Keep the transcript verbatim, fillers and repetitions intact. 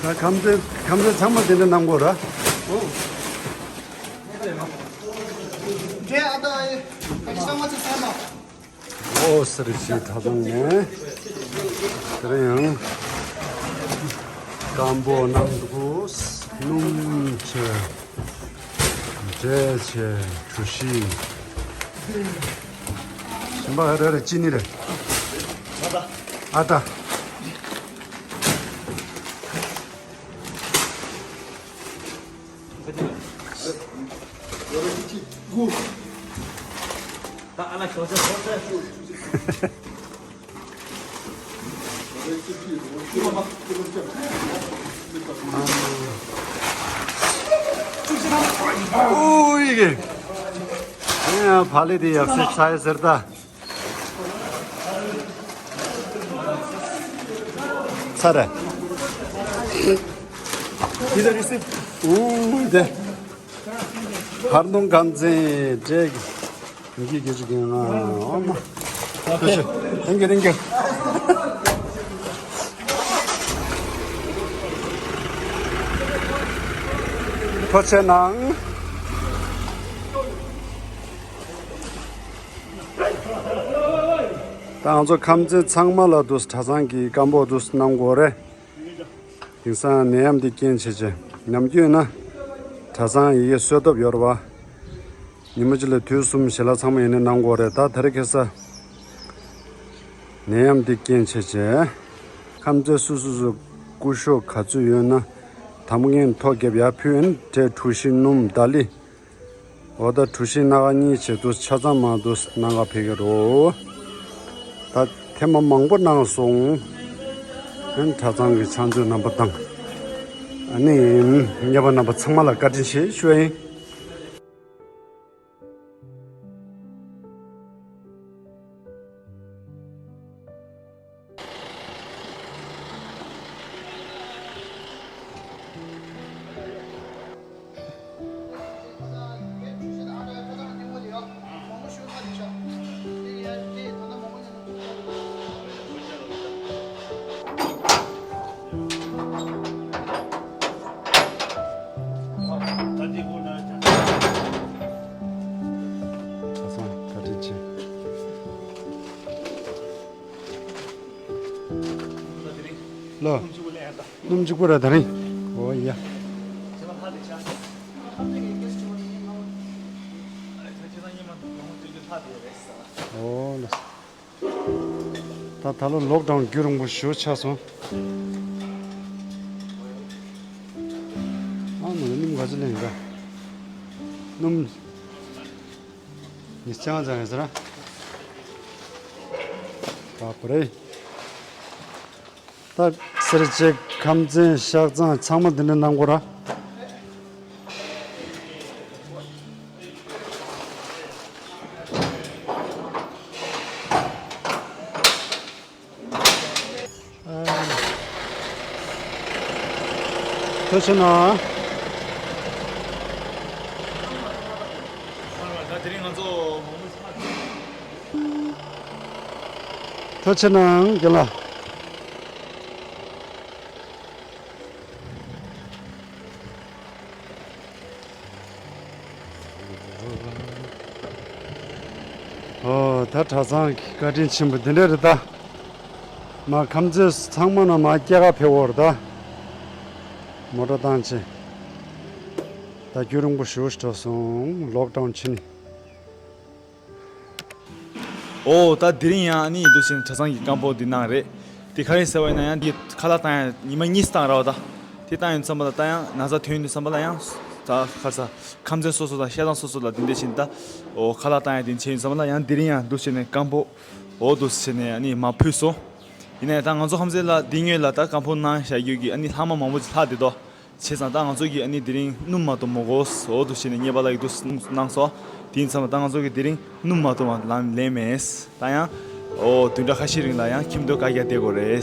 ད་ཁམས་ཚན་ཁམས་ཚན་ཚང་མ་དེ་འདྲ་གནང་དགོས་ར། འདྲེ་ཨ་ད་ཨེ་ཁ་ཅི་ཚང་མ་ཚེ་ཚང་མ། ཨོ་སི་རི་ཤི་ཐ་ཚང་ནས་དེ་རིང་ཡང་སྐམ་པོ་གནང་འདུག་སྣུམ་ཆེ། འབྲས་ཆེ། གྲོ་ཞིབ། གཞན་པ་རེ་རེ་ཅི་ནི་རེད། ཨ་ད། ཨོ་ཡི་གེ། ཨེ་ཕ་ལེ་དེ་ཡག་སེ་ཚ་ཡི་ཟེར་ད། ཚ་རེད། འདི་ད་རེད་སེ། ཨུ་དེ། ཧར་ནོང་ཁམས་ཚན་འབྲས་ཀྱི་གི་ཅིག་ཡིན་ང་ཨ་མ། ཐུགས་རྗེ་ཆེ། རིང་གི་རིང་གི། ཐུགས་རྗེ་གནང་། ད་ང་ཚོ་ཁམས་ཚན་ཚང་མ་ལ་འདུག་གྲྭ་ཚང་གི་སྐམ་པོ་འདུག་གནང་དགོས་རེད། དེང་སང་ནད་ཡམས་འདི་རྐྱེན་བྱས་བྱས་ནམ་རྒྱུན་ན་གྲྭ་ཚང་ཡི་གེ་གསོལ་ཐབས་ཡོད་རེད་བ། ཉི་མ་གཅིག་ལ་དུས་གསུམ་ཞལ་ལག་ཚང་མ་ཡིན་ནའི་གནང་དགོས་རེད། ད་ད་རེས་ཁ་སང་ནད་ཡམས་འདི་རྐྱེན་བྱས་བྱས་ཁམས་ཚན་སོ་སོ་སོ་སྐུ་ཞབས་ག་ཚོད་ཡོད་ན་དམ་ངན་ཐོ་རྒྱབ་ཡར་ཕུལ་ཡིན། འབྲས་གྲོ་ཞིབ་སྣུམ་ད་ལི། འོ་ད་གྲོ་ཞིབ་སྣ་ཁ་གཉིས་བྱས་འདུག་ཆ་ཚང་མ་འདུག་གནང་ག་ཕེབས་ཀྱི་རོ། ད་ཐེངས་མ་མང་པོ་གནང་སོང་། ཨན་གྲྭ་ཚང་གི་ཕྱག་མཛོད་རྣམ་པ་དང་། ཨ་ནི་གཉེར་པ་རྣམ་པ་ཚང་མ་ལ་བཀའ་དྲིན་ཆེ་ཞུ་ཡ་ཡིན། ལོ། སྣུམ་གཅིག་པོ་ར་ད་རིང་། ཨོ་ཡ། ཨོ་ལ། ད་ད་ལོ་ལོག་ཌའུན་རྒྱུན་རིང་པོ་ཞེ་པོ་ཆགས་སོང་། ཨ་མ་ལ་སྣུམ་ག་ཚོད་ལེན་ག་སྣུམ་ཉི་ཤུ་རྩ་ལྔ་ཙམ་རེད་ཟེར་ན། ད་པ་རེད། ད་སེར་བྱེས་ཁམས་ཚན་ཤག་ཚང་ཚང་མ་འདི་འདྲ་གནང་དགོས་ར། ཐུགས་རྗེ་གནང་། ཐུགས་རྗེ་གནང་རྒན་ལགས། ཨོ་ད་གྲྭ་ཚང་གི་བཀའ་དྲིན་ཆེན་པོ་འདི་འདྲ་རེད་ད། མ་ཁམས་ཚན་ཚང་མ་ན་མ་སྐྱེལ་ག་ཕེབས་འོར་ད། མོ་ཊ་བཏང་ཆེ། ད་རྒྱུན་རིང་པོ་ཞེ་པོ་ཞིག་འགྲོ་སོང་ལོག་ཌའུན་ཕྱིན་ནས། ཨོ་ད་དེ་རིང་ཡང་ཨ་ནི་འདུག་ཟེར་ནས་གྲྭ་ཚང་གི་སྐམ་པོ་འདི་གནང་རེད། དེ་ག་རེ་ཟེར་བ་ཡིན་ན་ཡང་འདི་ཁ་ལག་བཏང་ཡང་ཉི་མ་གཉིས་བཏང་ར་བ་ད། དེ་བཏང་ཡོང་དུས་ཙམ་པ་ལ་ད་ཡང་ན་ཚ་ཐོན་དུས་ཙམ་པ་ལ་ཡང་ད་ག་རེ་ཟ་ཁམས་ཚན་སོ་སོ་དང་ཤ་ཚང་སོ་སོ་ལ་དེ་འདྲས་བྱས་ནས་ད་ཨོ་ཁ་ལག་བཏང་ཡང་དེ་བྱས་ཡོང་དུས་ཙམ་པ་ལ་ཡང་དེ་རིང་ཡང་འདུག་ཟེར་ནས་སྐམ་པོ་ཨོ་འདུག་ཟེར་ནས་ཨ་ནི་མར་ཕུལ་སོང་། ཡིན་ནའི་ད་ང་ཚོ་ཧམ་སེ་ལ་འདི་སྔོན་ལ་ད་བཀའ་འཕོ་གནང་བཞག་ཡོད་ཀྱི་ཨ་ནི་ལྷག་མ་མང་པོ་ཅིག་ལྷག་བསྡད་དོ། བྱས་ཙང་ད་ང་ཚོ་གི་ཨ་ནི་དེ་རིང་སྣུམ་མ་གཏོང་མོ་གོ་སོ་དུ་བྱས་ནས་ཉེས་པ་ལ་ཡི་དུ་གནང་སོ། དེ་ཡིན་ཙང་ད་ང་ཚོ་གི་དེ་རིང་སྣུམ་མ་གཏོང་བ་ལམ་ལེན་མེད། ད་ཡང་ཨོ་བདུན་ཕྲག་ཁ་ཤས་རིང་ལ་ཡང་ཁྱིམ་དུ་བཀའ་རྒྱ་བསྡད་དགོས་རེད།